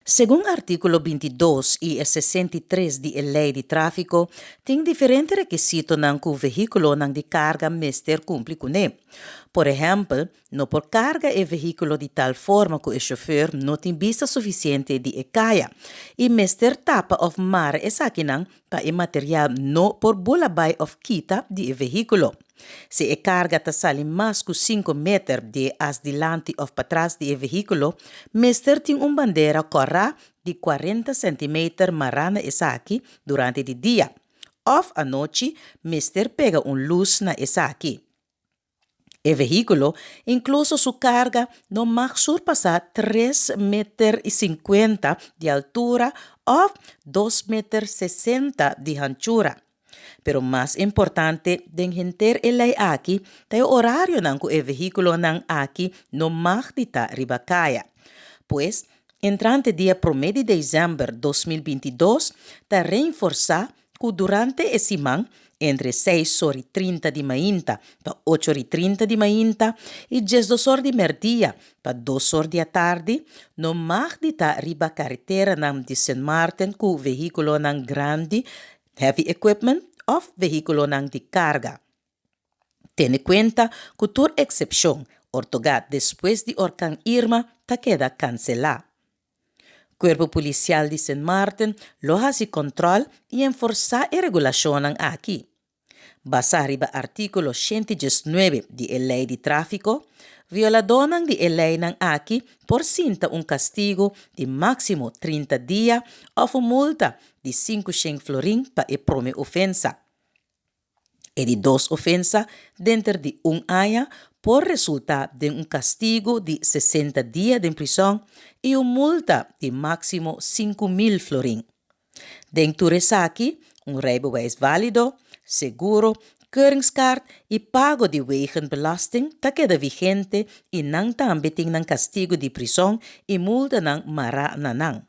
Segun artíkulo 22 i 63 di e lei di tráfiko, tin diferente rekisitonan ku vehíkulonan di karga mester kumpli kuné. Por ehèmpel, no por karga e vehíkulo di tal forma ku e shofùr no tin bista sufisiente di e kaya i mester tapa òf mara esakinan pa e material no por bula bai òf kita di e vehíkulo. Si e karga ta sali mas ku 5 meter di e as dilanti òf patras di e vehíkulo, mester tin un bandera kòrá di 40 sèntimeter mará na esaki durante di dia. Òf anochi mester pega un lus na esaki. E vehíkulo, inkluso su karga, no mag surpasá 3 meter i 50 di altura òf 2 meter 60 di hanchura. Pero mas importante den henter e lei aki ta e orarionan ku e vehíkulonan aki no mag di ta riba kaya. Pues, entrante dia 1 di desèmber 2022 ta reinforsá ku durante e siman entre 6:30 di mainta pa 8:30 di mainta i 12:00 di mèrdia pa 2:00 di atardi no mag di ta riba kareteranan di Sint Maarten ku vehíkulonan grandi, heavy equipment òf vehíkulonan di karga. Tene kuenta ku tur eksepshon otorgá despues di orkan Irma ta keda kanselá. Kuerpo Polisial di Sint Maarten lo hasi kòntròl i enforsá e regulashonnan aki. Basá riba artíkulo 119 di e lei di tráfiko, violadónan di e leinan aki por sinta un kastigu di máksimo 30 dia òf un multa di 500 florin pa e promé ofensa. E di dos ofensa denter di un aña por resultá den un kastigu di 60 dia den prizòn i un multa di máksimo 5000 florin. Den tur esaki, un rijbewijs válido, seguro, keuringskaart i pago di wegenbelasting ta keda vigente i nan tambe tin nan kastigu di prizòn i multanan mará na nan.